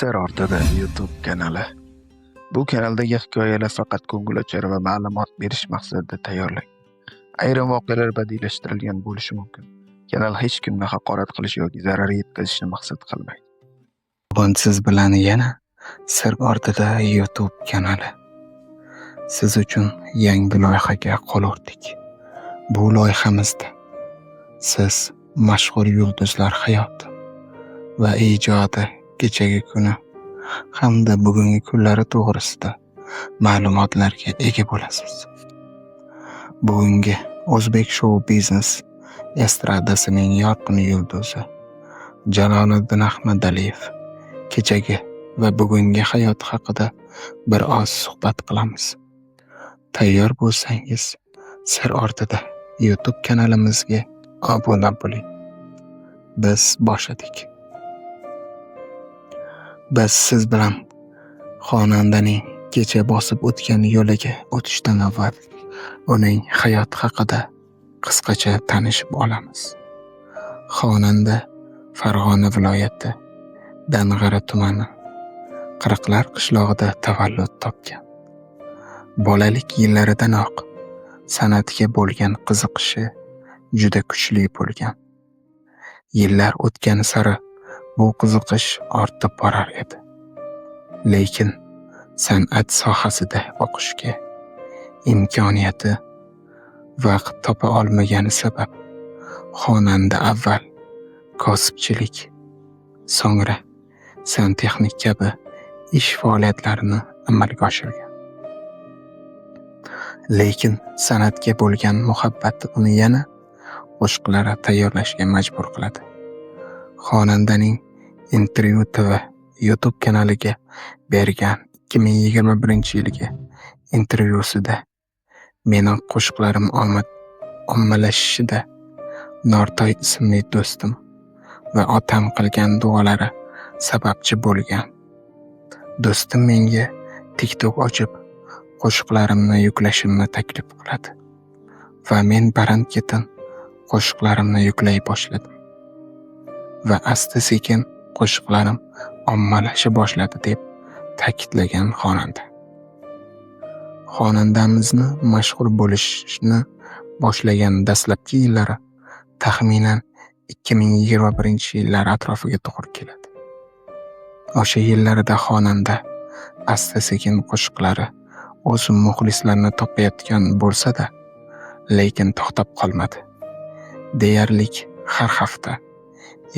Sir ortida YouTube kanali. Bu kanaldagi hikoyalar faqat ko'ngilochar va ma'lumot berish maqsadida tayyorlangan. Ayrim voqealar badiiylashtirilgan bo'lishi mumkin. Kanal hech kimni haqorat qilish yoki zarar yetkazishni maqsad qilmaydi. Bugun siz bilan yana Sir ortida YouTube kanali. Siz uchun yangi loyihaga qo'l urdik. Bu loyihamizda siz mashhur yulduzlar hayoti va ijodi kechagi kuni hamda bugungi kunlari to'g'risida ma'lumotlarga ega bo'lasiz. Bugungi o'zbek shou biznes estradasining yorqin yulduzi Jaloliddin Ahmadaliyev kechagi va bugungi hayoti haqida bir oz suhbat qilamiz. Tayyor bo'lsangiz, Sir ortida YouTube kanalimizga obuna bo'ling. Biz boshladik. Biz siz bilan xonandaning kecha bosib o'tgan yo'liga o'tishdan avval uning hayoti haqida qisqacha tanishib olamiz. Xonanda Farg'ona viloyati Dang'ara tumani Qirqlar qishlog'ida tavallud topgan. Bolalik yillaridanoq san'atga bo'lgan qiziqishi juda kuchli bo'lgan. Yillar o'tgani sari bu qiziqish ortib borar edi. Lekin san'at sohasida o'qishga imkoniyati, vaqt topa olmagani sabab xonanda avval kosibchilik, so'ngra santexnik kabi ish faoliyatlarini amalga oshirgan. Lekin san'atga bo'lgan muhabbati uni yana qo'shiqlar tayyorlashga majbur qiladi. Xonandaning Intervyu TV YouTube kanaliga bergan 2021-yilgi intervyusida "Mening qo'shiqlarim ommalashishida Nortoy ismli do'stim va otam qilgan duolari sababchi bo'lgan. Do'stim menga TikTok ochib, qo'shiqlarimni yuklashimni taklif qiladi va men baran-ketin qo'shiqlarimni yuklay boshladim va asta-sekin qo'shiqlarim ommalasha boshladi", deb ta'kidlagan xonanda. Xonandamizni mashhur bo'lishni boshlagan dastlabki yillari taxminan 2021-yillar atrofiga to'g'ri keladi. O'sha yillarda xonanda asta-sekin qo'shiqlari o'z muxlislarini topayotgan bo'lsa-da, lekin to'xtab qolmadi. Deyarli har hafta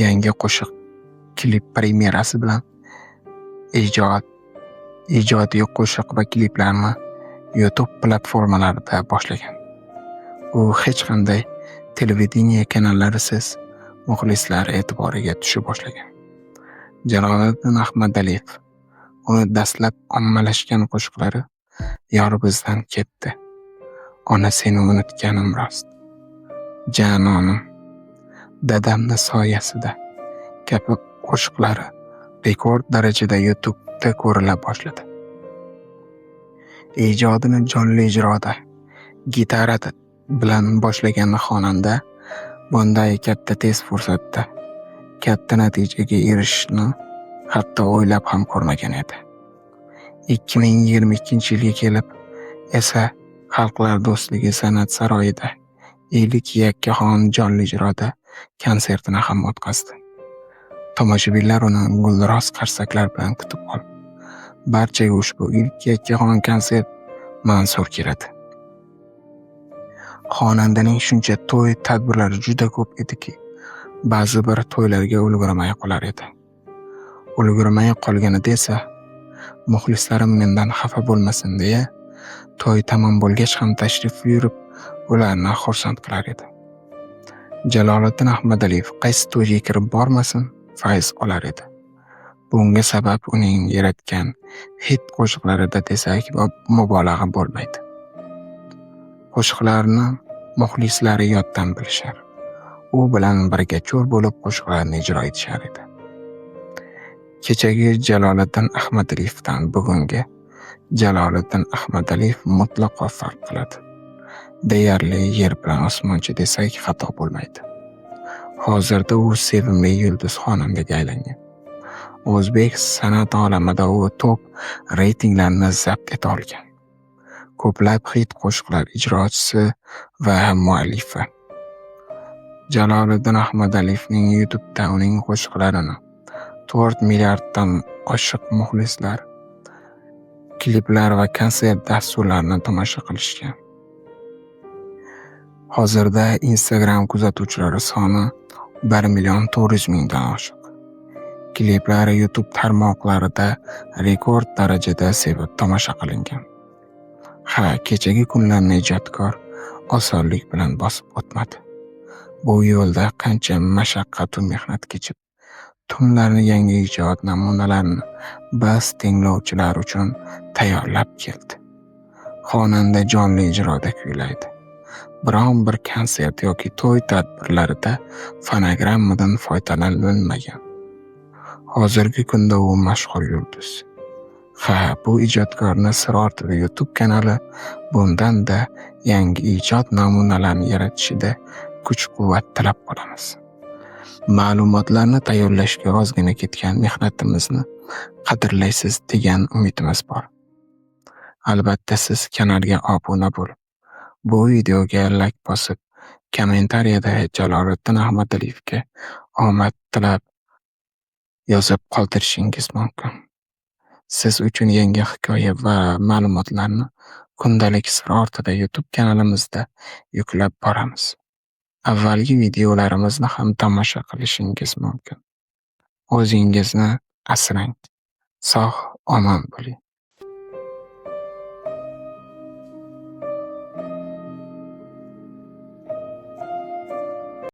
yangi qo'shiq, klip premyerasi bilan ijodiy qo'shiq va kliplarni YouTube platformalarida boshlagan. U hech qanday televideniye kanallarisiz muxlislar e'tiboriga tusha boshlagan. Jaloliddin Ahmadaliyev uni dastlab ommalashgan qo'shiqlari "Yor bizdan ketdi", "Ona seni unutganim rost", "Janonim", "Dadamni soyasida" kabi qo'shiqlari rekord darajada YouTube'da ko'rila boshladi. Ijodini jonli ijroda gitara bilan boshlagan xonanda bunday katta tez fursatda katta natijaga erishishni hatto o'ylab ham ko'rmagan edi. 2022-yilga kelib esa Xalqlar do'stligi san'at saroyida ilk yakkaxon jonli ijroda konsertini ham o'tkazdi. Tomoshabinlar uni gulroz qarsaklar bilan kutib oldi. Barchaga ushbu ilk yakkaxon konsert manzur keladi. Xonandaning shuncha to'y tadbirlari juda ko'p ediki, ba'zi bir to'ylarga ulgurmay qolar edi. Ulgurmay qolganida esa muxlislarim mendan xafa bo'lmasin deya, to'y tamom bo'lgach ham tashrif buyurib, ularni xursand qilar edi. Jaloliddin Ahmadaliyev qaysi to'yga kirib bormasin, fayz olar edi. Bunga sabab uning yaratgan hit qo'shiqlarida desak mubolag'a bo'lmaydi. Qo'shiqlarni muxlislari yoddan bilishar. U bilan birga chor bo'lib qo'shiqlarni ijro etishar edi. Kechagi Jaloliddin Ahmadaliyevdan bugungi Jaloliddin Ahmadaliyev mutlaqo farq qiladi. Deyarli yer bilan osmoncha desak xato bo'lmaydi. Hozirda u sevimli yulduz xonandaga aylangan. O'zbek san'at olamida u top reytinglarni zabt eta olgan. Ko'plab xit qo'shiqlar ijrochisi va muallifi. Jaloliddin Ahmadaliyevning YouTube'da uning qo'shiqlarini 4 milliarddan oshiq muxlislar kliplar va konsert dasturlarini tomosha qilishgan. Hozirda Instagram kuzatuvchilari soni 1 400 mingdan oshiq. Kliplar YouTube tarmoqlarida rekord darajada sevib tomosha qilingan. Ha, kechagi kunlarni ijodkor osonlik bilan bosib o'tmadi. Bu yo'lda qancha mashaqqat va mehnat kechib, tunlarni yangi ijod namunalarini biz tinglovchilar uchun tayyorlab keldi. Xonanda jonli ijroda kuylaydi. Biron bir konsert yoki to'y tadbirlarida fonogrammadan foydalanilmagan. Hozirgi kunda u mashhur yulduz. Ha, bu ijodkorni Sir ortida YouTube kanali bundan-da yangi ijod namunalarini yaratishida kuch-quvvat tilab qolamiz. Ma'lumotlarni tayyorlashga ozgina ketgan mehnatimizni qadrlaysiz degan umidimiz bor. Albatta siz kanalga obuna bo'lib, bu videoga layk bosib, kommentariyada Jaloliddin Ahmadaliyevga omad tilab yozib qoldirishingiz mumkin. Siz uchun yangi hikoya va ma'lumotlarni kundalik Sir ortida YouTube kanalimizda yuklab boramiz. Avvalgi videolarimizni ham tomosha qilishingiz mumkin. O'zingizni asrang. Sog' omon bo'ling.